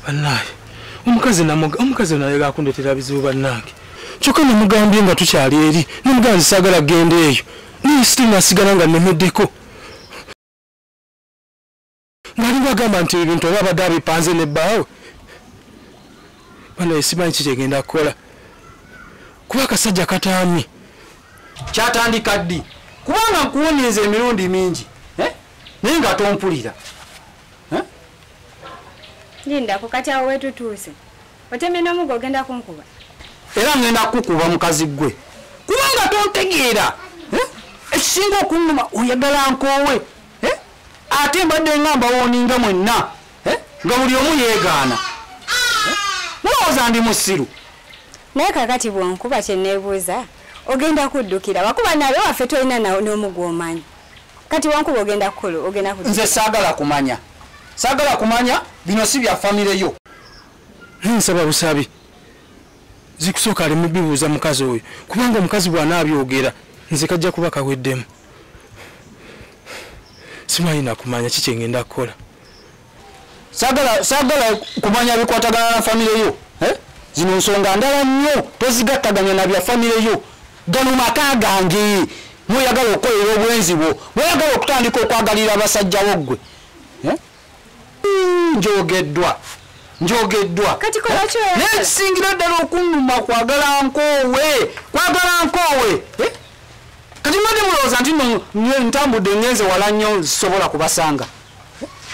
Bannange, omukazi naye gakundetera bizibu bannange. Kyokka namugambye nga tukyali eri, namugamba nti saagala genda eyo. Naye still nasigala nga nnemeddeko. Ng'alinga agamba nti ebintu oba abadde abipanze ne bbaawe. Bannange simanyi ki kyegenda kukola. Kuba akasajja kataamye. Kyatandika ddi? Kubanga nkuwonyeza emirundi mingi. Naye nga tompulira. Linda kati awo wetutuuse. Otemye n'omugo ogenda kunkuba. Era ngenda kukuba mukazi gwe. Kubanga tontegeera. Ekisinga okunnuma oyagala nkoowe. Ate mbadde ngamba wooninga mwenna. Nga buli omu yeegaana. Mulowooza ndi musiru. Naye kakati bw'onkuba kye neebuuza ogenda kuddukira wakuba nabe waffe tolina n'omugu omanyi. Kati wankuba ogenda kukola ogenda kuddukira. Nze saagala kumanya. Saagala kumanya bino si bya famire yo. Nsaba busabi. Zikusooka aleme bibuuza mukazi oyo. Kubanga omukazi bw'anaabyogera nze kajja kuba kaweddemu. Simanyi na kumanya ki kye ngenda kukola. Saagala kumanya bikwatagana na famire yo. Zino nsonga ndala nnyo tozigattaganya na bya famire yo. Gano maka gange. Mweyagala okukolera obwenzi bwo. Mweyagala okutandika okwagalira abasajja bo ggwe. Njogeddwa. Njogeddwa. Kati kola kyoyagala. Naye kisingira ddala okunnuma kwagala nkoowe. Kwagala nkoowe. Kati mbadde mulowooza nti nno ntambudde ngenze wala nnyo nsobola kubasanga.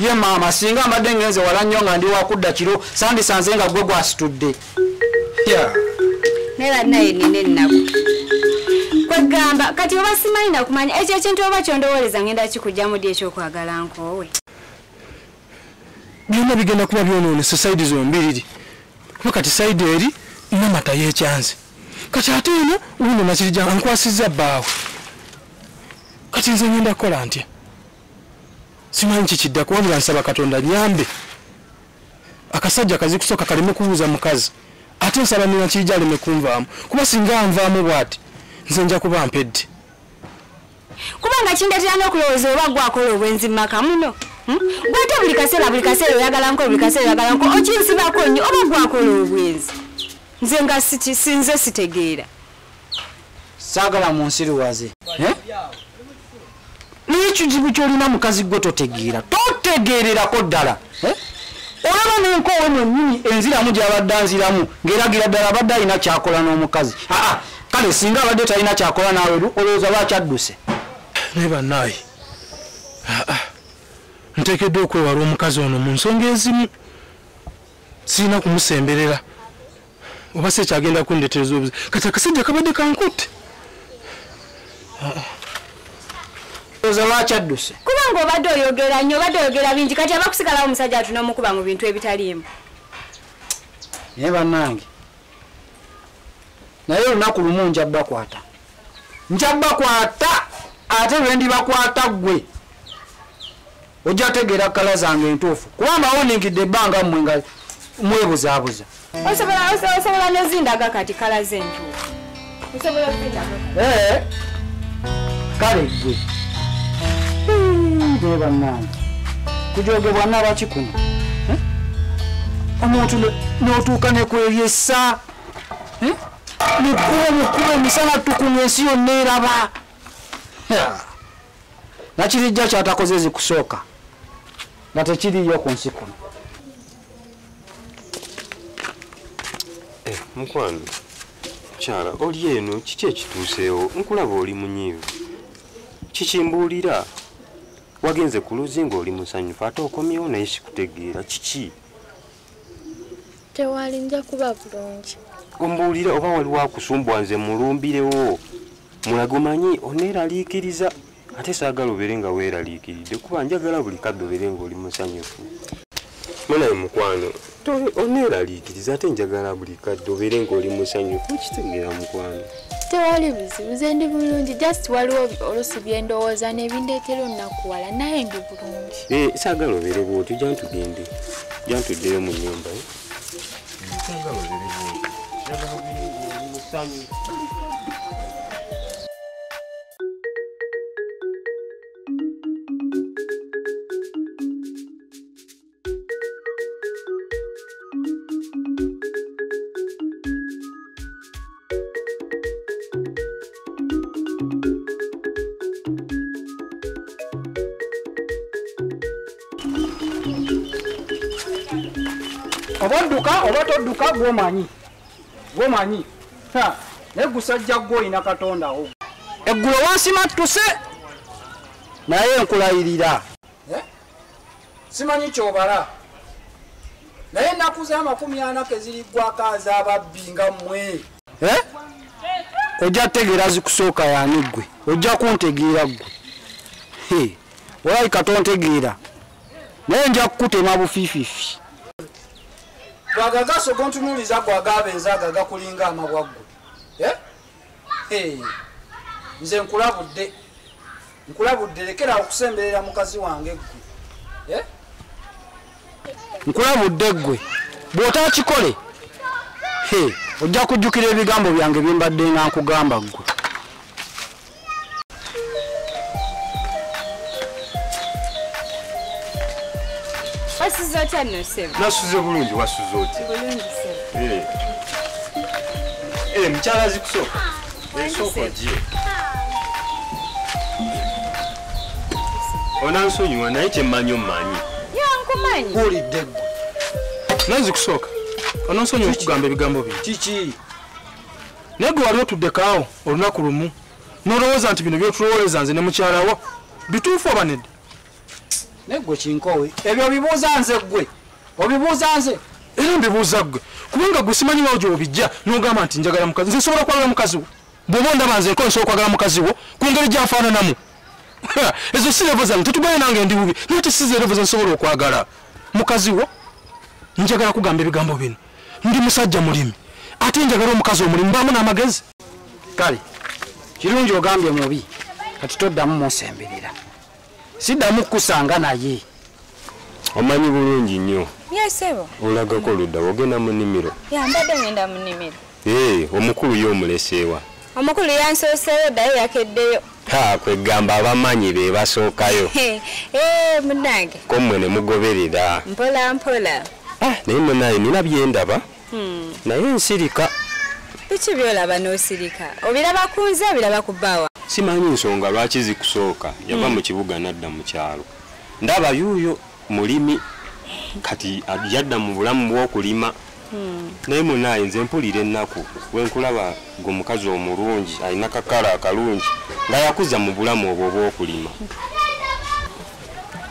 Ye maama singa mbadde ngenze wala nnyo nga ndi wakudda kiro sandisanze nga gwe gwasitudde. Naye bannaye nnina ennaku. Kwegamba kati oba simanyi na kumanya ekyo ekintu oba kyondowooleza ngenda kikugyamu ddi ekyokwagala nkoowe. Byonna bigenda kuba byonoonese sayidi zombiriri. Kuba kati sayidi eri Namata yeekyanze. Kati ate eno wuno Nakirijja ankwasizza bbaawe. Kati nze ngenda kukola ntya? Simanyi kikiddako wabula nsaba Katonda nnyambe. Akasajja kazikusooka kaleme kubuuza mukazi. Ate nsaba ne Nakirijja aleme kunvaamu. Kuba singa anvaamu bw'ati nze nja kuba mpedde. Kubanga kindeetera n'okulowooza oba ggwe akola obwenzi mu maka muno. Gw'ate buli kaseera oyagala nko buli kaseera oyagala nko okinsibako nnyo oba ggwe akola obwenzi. Nze nga sinze sitegeera. Saagala mu nsiruwaze. Naye ekizibu ky'olina mukazi gwe totegeera. Totegeererako ddala. Olaba n'enkoowe mwennyini enziramu gy'abadde anziramu ng'eragira ddala abadde alina ky'akola n'omukazi. Kale singa abadde talina ky'akola naawe olowooza lwaki adduse? Naye bannaaye, nteekeddwa okwewala omukazi ono mu nsonga ezimu. Sirina kumusemberera. Oba si ekyagenda kundeetereza obuzibu. Kati akasajja kabadde kankutte. Olowooza lwaki adduse? Kubanga obadde oyogera nnyo, obadde oyogera bingi kati abakusigalawo omusajja atu n'omukuba mu bintu ebitaliimu. Naye bannange, naye olunaku lumu nja bbakwata. Nja bbakwata ate lwe ndibakwata ggwe. Ojja tegeera kkala zange entuufu. Kuba mbawoningidde ebbanga mmwe nga mwebuzaabuza. Osobola n'ozindaga kati kkala ze entuufu. Osobola ozindaga. Kale ggwe. Naye bannange, kujogebwa nabaki kuno? Omuntu n'otuuka ne kweryesa. Mukuba emisana ttukumu ensi yonna eraba. Nakirijja ky'atakoze zikusooka nga tekiriiyo ku nsi kuno. Mukwano, mukyala oli eno kiki ekituuseewo? Nkulaba oli munyiivu. Kikimbuulira? Wagenze ku luzzi ng'oli musanyufu ate okomyewo naye sikutegeera kiki? Tewali nja kuba bulungi. Ombuulira oba waliwo akusumbwa nze mulumbirewo. Mulage omanyi oneeraliikiriza ate saagala obeere nga weeraliikiridde kuba njagala buli kadde obeere ng'oli musanyufu. Mwanawe mukwano, oneeraliikiriza ate njagala buli kadde obeere ng'oli musanyufu. Okitegeera mukwano? Tewali buzibu, nze ndi bulungi. Just waliwo oluusi bye ndowooza n'ebindeetera onakuwala naye ndi bulungi. Saagala obeere bw'otyo, jja ntugende. Jja ntuddeyo mu nnyumba. Saagala obeere bw'otyo. Njagala obeere ng'oli musanyufu. Oba odduka oba todduka gwomanyi. Gwomanyi. Ha, naye gusajja gwo olina Katonda wo. Eggulo wansimattuse naye nkulayirira. Simanyi ky'obala. Naye ennaku z'amakumi ana keziriggwako az'ababbi nga mmwe. Ojja kutegeera zikusooka yaani ggwe. Ojja kuntegeera ggwe. Olabika tontegeera. Naye nja kukutema bufiifiifi. Gwagagaso gontunuuliza gwagaabenza ago agakulinga amabwa ggwe. Nze nkulabudde. Nkulabudde lekera okusemberera mukazi wange ggwe. Nkulabudde ggwe. Bw'otakikole, ojja kujjukira ebigambo byange bye mbadde nga nkugamba ggwe. Wasuze otya nno ssebo? Nasuze bulungi, wasuze otya? Bulungi ssebo. Mukyala zikusooka. Sooka ojje. Onansonyiwa naye kye mmanyi ommanyi. Nkumanyi. Nkuwulidde ggwe. Naye zikusooka. Onansonyiwa okugamba ebigambo bino. Kiki? Naye gwe wali otuddekaawo olunaku lumu n'olowooza nti bino by'otulowooleza nze ne mukyala wo bituufu oba nedda? Naye ggwe kinkowe. Ebyo obibuuza nze ggwe. Obibuuza nze. Era mbibuuza ggwe. Kubanga ggwe simanyi wawo gy'obijja n'ogamba nti njagala mukazi. Nze nsobola kwagala mukazi wo. Bw'oba ondaba nze nko nsobola kwagala mukazi wo ku ngeri gy'afaananamu. Ezo si levo zange, tetubaye nange ndi bubi. Naye si ze levo ze nsobola okwagala. Mukazi wo njagala kugamba ebigambo bino. Ndi musajja mulimi. Ate njagala omukazi omulimi mbaamu n'amagezi. Kale kirungi ogambye mubi. Kati toddamu munsemberera. Siddamu kukusanga naye. Omanyi bulungi nnyo. Ye ssebo. Olagako ludda ogenda mu nnimiro. Ya mbadde ngenda mu nnimiro. Omukulu ye omuleseewa. Omukulu yansooseeyo ddayo yakeddeyo. Ha, kwegamba abamanyi be basookayo. Munnange. Ko mmwe ne mugoberera. Mpola mpola. Naye munnaye nina bye ndaba. Naye nsirika. Biki by'olaba n'osirika? Obiraba ku nze, obiraba ku bbaawa? Simanyi nsonga lwaki zikusooka. Yava mu kibuga n'adda mu kyalo. Ndaba yuuyo mulimi kati yadda mu bulamu bw'okulima. Naye munnaye nze mpulira ennaku bwe nkulaba gwe mukazi omulungi alina kakala akalungi nga yakuza mu bulamu obwo obw'okulima.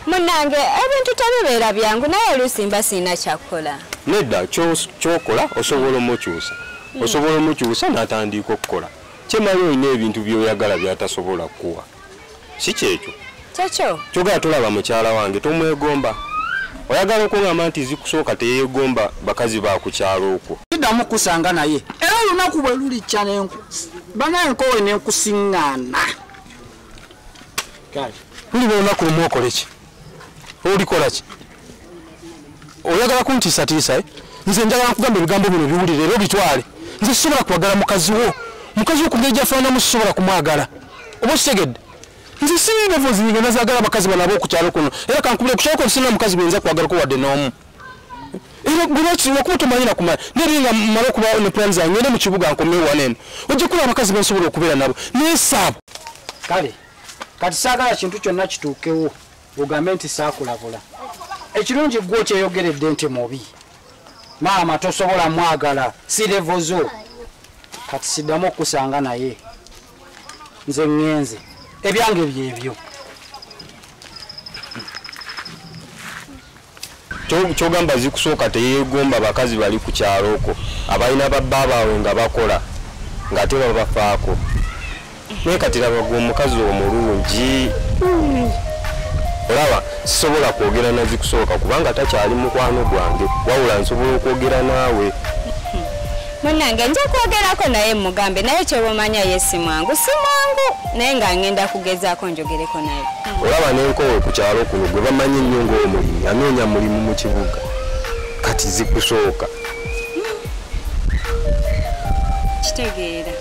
Munnange ebintu tebibeera byangu naye oluusi mba sirina kyakukola. Nedda ky'okola osobola omukyusa. Osobola omukyusa n'atandika okukola. Kyemanyi olina ebintu by'oyagala by'atasobola kukuwa. Si kyekyo? Kyekyo. Kyogala tolaba mukyala wange tomwegomba. Oyagala okungamba nti zikusooka teyeegomba bakazi ba ku kyalo okwo. Siddamu kusanga naye. Era olunaku bwe lulikya banaye nkowe ne nkusiŋŋaana. Kale. Luliba olunaku lumu okole ki? Olikola ki? Oyagala kuntiisatiisa? Nze njagala nkugamba ebigambo bino biwulire era obitwale. Nze sisobola kwagala mukazi wo. Mukazi wo ku ngeri gy'afaananamu sisobola kumwagala. Oba okitegedde? Nze sirina levo zinge nazaagala abakazi bano ab'oku kyalo kuno. Era kankubire ku kyalo kuno sirina mukazi gwe nza kwagalako wadde n'omu. Era lwaki lwakuba tomanyi na kumanya. Naye nga mmala okuba ne pulaani zange ngende mu kibuga nkomewo wano eno. Ojja kulaba abakazi be nsobola okubeera nabo. Naye saabo. Kale kati saagala kintu kyonna kituukewo ogambe nti saakulabula. Ekirungi ggwe okyeyogeredde nti mubi. Maama tosobola mwagala si levo zo. Kati siddamu okusanga naye. Nze ŋŋenze. Ebyange byebyo. Kyogamba zikusooka teyeegomba bakazi bali ku kyalo okwo abalina babba baabwe nga bakola ng'ate babafaako. Naye kati laba gwe omukazi omulungi. Olaba sisobola kwogera na zikusooka kubanga takyali mukwano gwange wabula nsobola okwogera naawe. Munnange nja kwogerako naye mugambe naye kyoba omanya ye si mwangu si mwangu naye nga ngenda kugezaako njogereko naye. Olaba n'enkowe ku kyalo kuno gwe bamanyi ennyo ng'omulimi anoonya mulimu mu kibuga kati zikusooka. Kitegeera.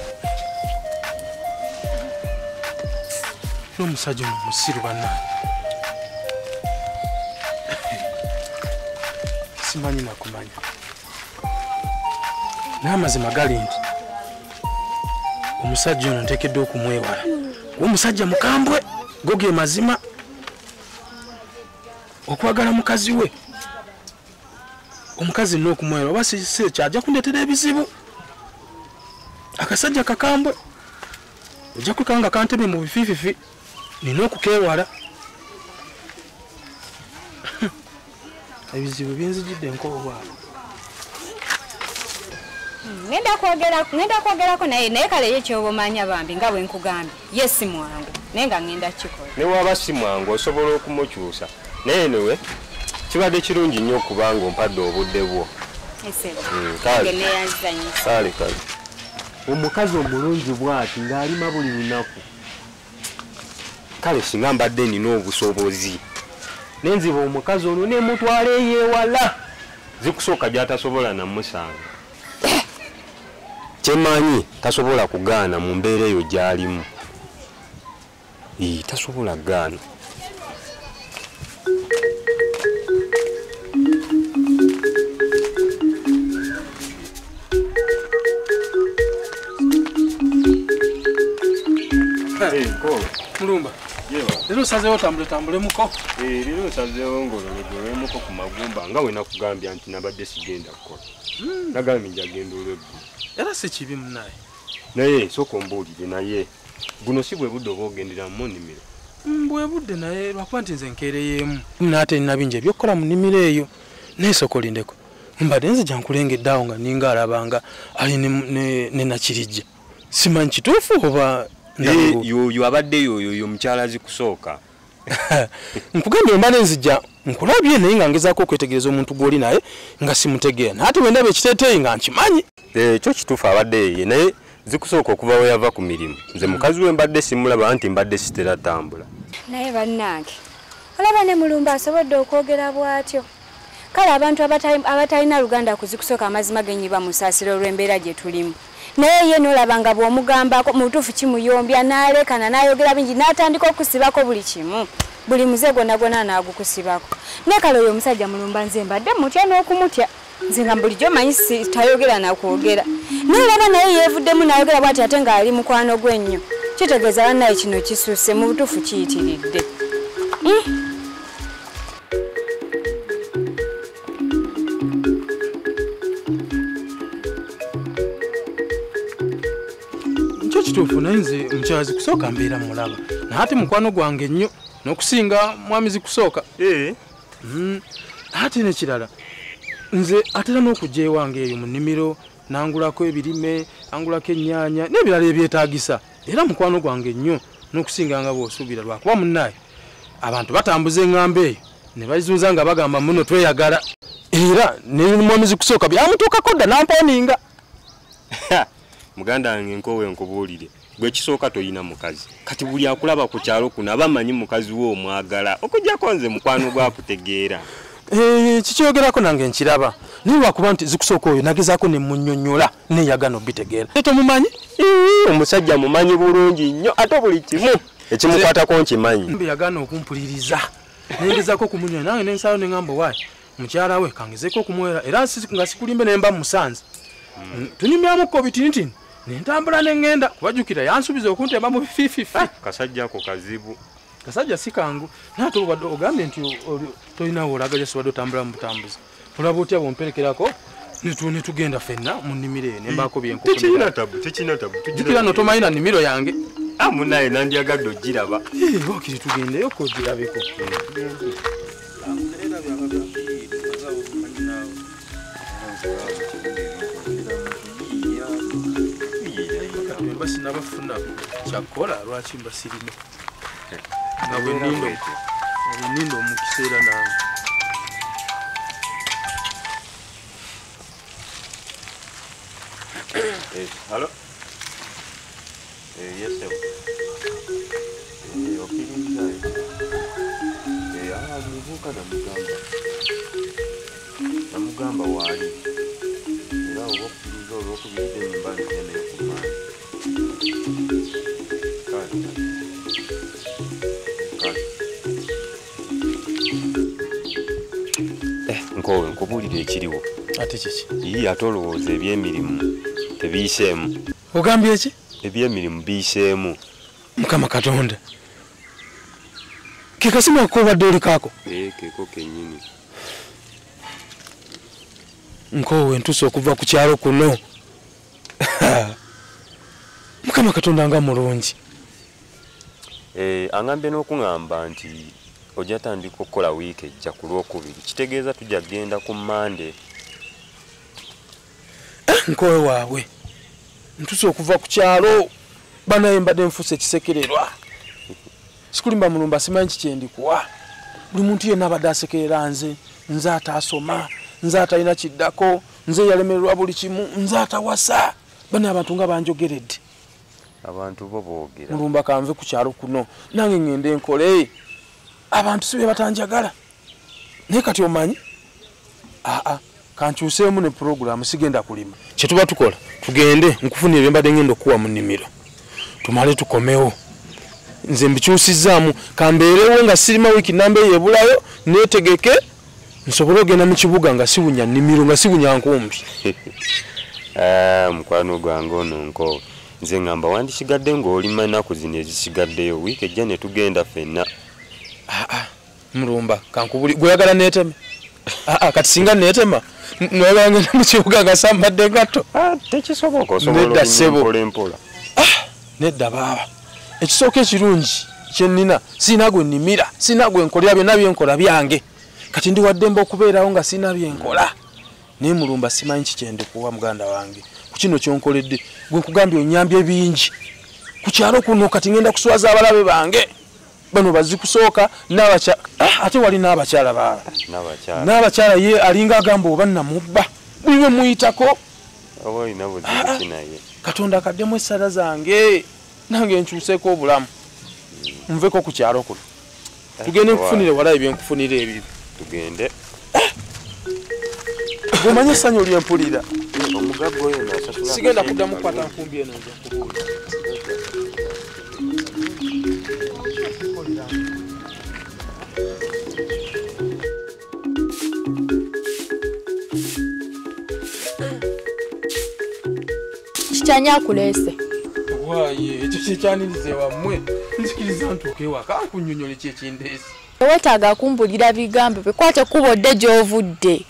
N'omusajja ono musiru bannange. Simanyi nakumanya. N'amazima gali nti omusajja ono nteekeddwa okumwewala. Kuba omusajja mukambwe, go ge mazima. Okwagala mukazi we. Omukazi nina okumwera oba si kyajja kundeetera ebizibu. Akasajja kakambwe ojja kwekanga kantebe mu bifiififi, nina okukeewala. Ebizibu binzijidde enkoobwalo. Ngenda kwogerako naye kale ye ky'obomanya bambi nga bwe nkugambye ye si mwangu naye nga ngenda kukikola. Ne waba si mwangu osobola okumukyusa, naye newe kibadde kirungi nnyo okubanga ompadde obudde bwo. Kale kale. Omukazi omulungi bw'ati ng'alima buli lunaku. Kale singa mbadde nina obusobozi nenziba omukazi ono nemutwala eyeewala zikusooka gy'atasobola namusanga. Kyemanyi tasobola kugaana mu mbeera eyo gy'alimu. Tasobola kugaana. Mulumba. Leero osazeewo tambulemuko. Leero osazeewo ng'olwolemuko ku magumba nga we nakugambya nti nabadde sigenda kukola. Nagambye njagenda olw'eggulo. Era si kibi munnaye. Naye sooka ombuulire naye guno si bwe budde oba ogendera mu nnimiro? Bwe budde naye lwakuba nti nze nkeereyeemu. Naate nina bingi eby'okukola mu nnimiro eyo. Naye sooka olindeko. Mbadde nzija nkulengedde awo nga ninga alabanga ali ne Nakirijja. Simanyi kituufu oba yoyo abadde yoyo omukyala zikusooka. Nkugambye mba nenzijja nkulabye naye nga ngezaako okwetegereza omuntu gw'oli naye nga simutegeera. Naye ate bwe ndaba ekiteeteeyi nga nkimanyi. Ekyo kituufu abadde yeye naye zikusooka okuva we yava ku mirimu. Nze mukazi we mbadde simulaba nti mbadde sitera tambula. Naye bannange olaba ne Mulumba asobodde okwogera bw'atyo. Kale abantu abatalina luganda ku zikusooka amazima genyi bamusaasira olw'embeera gye tulimu. Naye ye n'olaba nga bw'omugambako mu butuufu kimuyombya n'alekana n'ayogera bingi n'atandika okusibako buli kimu. Buli muze gwonna gwonna n'agukusibako. Naye kale oyo omusajja Mulumba nze mbadde mutya n'okumutya. Nze nga bulijjo manyi tayogera na kwogera. Naye olaba naye yeevuddemu n'ayogera bw'ati ate ng'ali mukwano gwe nnyo. Kitegeeza bannaye kino kisusse mu butuufu kiyitiridde. Kituufu naye nze omukyala zikusooka mbeera mulaba. Naye ate mukwano gwange nnyo n'okusinga mwami zikusooka. Ate n'ekirala nze atera n'okujja ewange eyo mu nnimiro nangulako ebirime, nangulako ennyaanya n'ebirala ebyetaagisa. Era mukwano gwange nnyo n'okusinga nga bw'osuubira lwakuba munnaye abantu batambuza eŋŋambo eyo ne bazunza nga bagamba muno tweyagala. Era ne mwami zikusooka byamutuukako dda n'amponinga. Muganda wange nkoowe nkubuulire gwe kisooka toyina mukazi. Kati buli akulaba ku kyalo kuno aba amanyi mukazi we omwagala okuggyako nze mukwano gwakutegeera. Kikyogerako nange nkiraba naye lwakuba nti zikusooka oyo nagezaako ne munnyonnyola neeyagana obitegeera. Tomumanyi? Omusajja mumanyi bulungi nnyo ate buli kimu ekimukwatako nkimanyi. Mbe yagaana okumpuliriza nengezaako okumunyonyola nange nensalawo ne ŋŋamba waayi mukyala we kangezeeko okumuwera era nga sikulimbe ne mba musanze. Tunyumyamuko bitinitini nentambula nengenda kubajjukira yansuubiza okuntema mu bifiififi. Kasajja ako kazibu. Kasajja si kangu. Naye ate obadde ogambye nti tolinawo olaga gy'osobadde otambula mu butambuzi. Olaba otya bw'omperekerako ne tugenda ffenna mu nnimiro eyo ne mbaako bye nkufunira. Tekirina tabu. Jjukira nno tomanyi na nnimiro yange. Munnaye nandyagadde ogiraba. Waakiri tugendeyo ko ogirabeko. Sinabafuna kyakukola lwaki mba sirina nga bwe nninda omukiseera nange. Halo? Yes, sir. Okkiriza. Muvubuka namugamba waali era oba okkiriza olw'okubiride mba nzija naye ku maanyi. Nkoowe nkubuulire ekiriwo. Ate kiki? Ate olowooza eby'emirimu tebiyiseemu. Ogambye ki? Eby'emirimu biyiseemu. Mukama Katonda. Ke kasimu ako obadde olikaako? Keeko kennyini. Nkoowe ntuuse okuva ku kyalo kuno. Mukama Katonda nga mulungi. Angambye n'okuŋŋamba nti ojja tandika okukola wiiki ejja ku Lwokubiri. Kitegeeza tujja kugenda ku Mmande. Nkoowe waabwe. Ntuuse okuva ku kyalo. Banaye mbadde nfuuse ekisekererwa. Sikulimba Mulumba, simanyi kiki kyendikuwa. Buli muntu yenna abadde asekerera nze, nze ataasoma, nze atalina kiddako, nze yalemererwa buli kimu, nze atawasa. Bano abantu nga banjogeredde. Abantu bo boogera. Mulumba kanve ku kyalo kuno, nange ŋŋende nkole. Abantu si be batanjagala. Naye kati omanyi? Aa, kankyuseemu ne pulogulaamu, sigenda kulima. Kye tuba tukola, tugende nkufunire bye mbadde ŋŋenda okukuwa mu nnimiro. Tumale tukomewo. Nze mbikyusizzaamu, kambeerewo nga sirima wiiki nnamba eyo ebulayo, neetegeke nsobole okugenda mu kibuga nga siwunya nnimiro, nga siwunya nkumbi. Mukwano gwange ono Nkoowe. Nze ŋŋamba wandisigadde ng'olima ennaku zino ezisigaddeyo, wiiki ejja ne tugenda ffenna. Aa, Mulumba, kankubuli, gwe oyagala neeteme? Aa, kati singa neetema, noyagala ngenda mu kibuga nga sambadde engatto? Tekisoboka, osobola Nedda ssebo. okulima mpola mpola. Nedda baaba. Ekisooka ekirungi kye nnina, sirina gwe nnimira, sirina gwe nkolera, byonna bye nkola byange. Kati ndi wa ddembe okubeerawo nga sirina bye nkola. Naye Mulumba simanyi ki kye ndikuwa muganda wange. Ku kino ky'onkoledde, gwe nkugambye onnyambye bingi. Ku kyalo kuno kati ngenda kuswaza abalabe bange. Bano bazikusooka ate wali n'abakyala baaba. N'abakyala. N'abakyala ye alinga agamba oba namubba. Buli lwe muyitako. Oba olina buzibu ki naye? Katonda akaddemu essala zange. Nange nkyuseeko obulamu. Nveko ku kyalo kuno. Tugende nkufunire walayi bye nkufunira ebyo. Tugende. Gwe essanyu lye mpulira. Omugagga oyo n'asasula. Sigenda kuddamu kukwata nkumbi eno nze nkubuulira. Kikyani akuleese? Waaye, ekyo kyekyaniriza ewammwe. Nzikiriza ntuuke ewaka nkunnyonnyole ki ekindeese. Teweetaaga kumbulira bigambo bikwate kkubo odde gy'ovudde.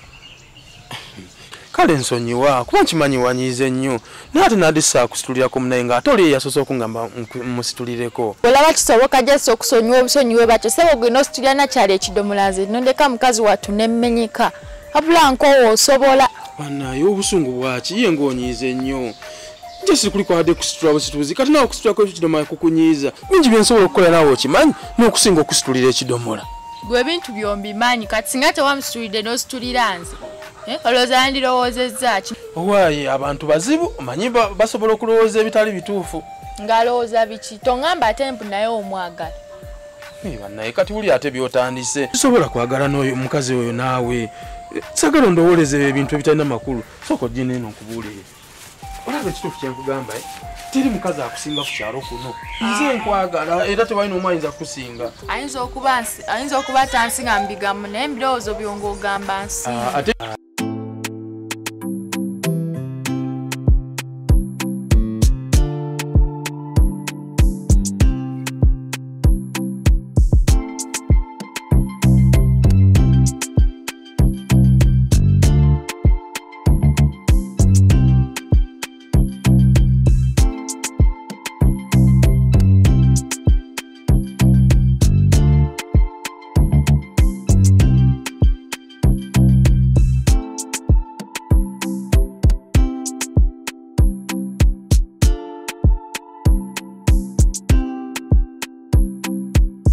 Kale nsonyiwa, kuba nkimanyi wanyiize nnyo. Naye ate nandise saakusitulirako munnaye ng'ate oli ye yasoose okungamba musitulireko. Olaba kisoboka Jesse okusonyiwa obusonyiwe batyo, ssebo gwe n'ositulira nakyali ekidomola nze nondeka mukazi wattu ne mmenyeka. Wabula Nkoowe osobola. Bannaye obusungu bwaki ye ng'onyiize nnyo. Jesse kuli kwadde kusitula busituzi, kati naawe okusitulako ekidomola kukunyiiza. Bingi bye nsobola okukola naawe okimanyi n'okusinga okusitulira ekidomola. Gwe ebintu by'ombimanyi, kati singa tewamusitulidde n'ositulira nze. Olowooza yandirowoozezza ki? Owaaye abantu bazibu, omanyi basobola okulowooza ebitali bituufu. Ng'alowooza biki? Toŋŋamba ate mbu naye omwagala. Bannaye kati wuli ate by'otandise. Tosobola kwagala n'oyo omukazi oyo naawe. Saagala ondowooleze ebintu ebitalina makulu. Sooka ojje n'eno nkubuulire. Olaba ekituufu kye nkugamba, teri mukazi akusinga ku kyalo kuno. Nze nkwagala era tewali n'omu ayinza kukusinga. Ayinza okuba tansinga mu bigambo naye ebirowoozo byo ng'ogamba nsinga. Ate